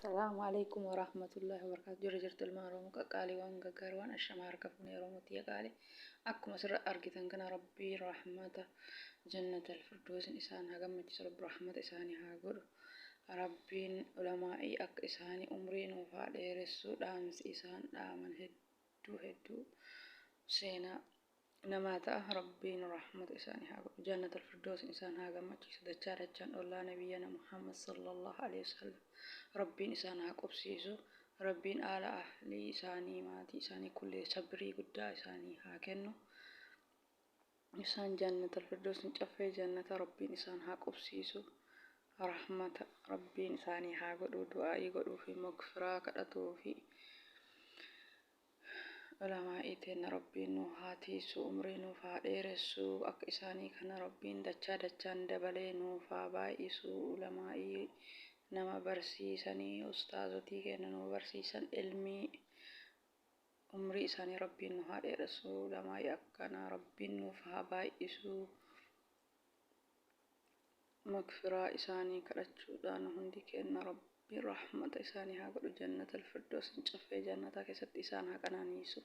Assalaamu alaikum warahmatullahi wabarakatuh. Jirra jirtu ilmaan Oromoo qaqqaaliiwwan gaggaariiwwan, ashama harka fuunee Oromoo tiyya qaali. Akkuma asirra argitan kana Rabbiin rahmata jannatal firdoosin isaan haa gammachiisu, Rabbi rahmata isaanii haa godhu. Rabbiin ulamaa'ii akka isaanii umrii nuuf haa dheeressu. Dhaamsi isaan dhaaman hedduu hedduu seenaa namaa ta'a. Rabbiin rahmata isaanii haa godhu, jannatal firdoosin isaan haa gammachiisu, dachaa dachaan ollaa nabiyyana Muhammad sallallahu alaihi wasallam Rabbiin isaan haa qubsiisu. Rabbiin aala ahlii isaanii, maatii isaanii kullee sabrii guddaa isaanii haa kennu. Isaan jannatal firdoosin, caffee jannata Rabbiin isaan haa qubsiisu. Rahmata Rabbiin isaanii haa godhu. Du'aa'ii godhuu fi magfiraa kadhatuu fi ulamaa'ii teenna Rabbiin nu haa tiisu, umrii nuuf haa dheeressu. Akka isaanii kana Rabbiin dachaa dachaan dabalee nuuf haa baay'isu. Ulamaa'ii nama barsiisanii, ustaazotii keenya nu barsiisan ilmii, umrii isaanii Rabbiin nu haa dheeressu. Ulamaa'ii akkanaa Rabbiin nuuf haa baay'isu. Magfiraa isaanii kadhachuudhaan hundi keenya Rabbiin rahmata isaanii haa godhu, jannatal firdoosin, caffee jannataa keessatti isaan haa qananiisu.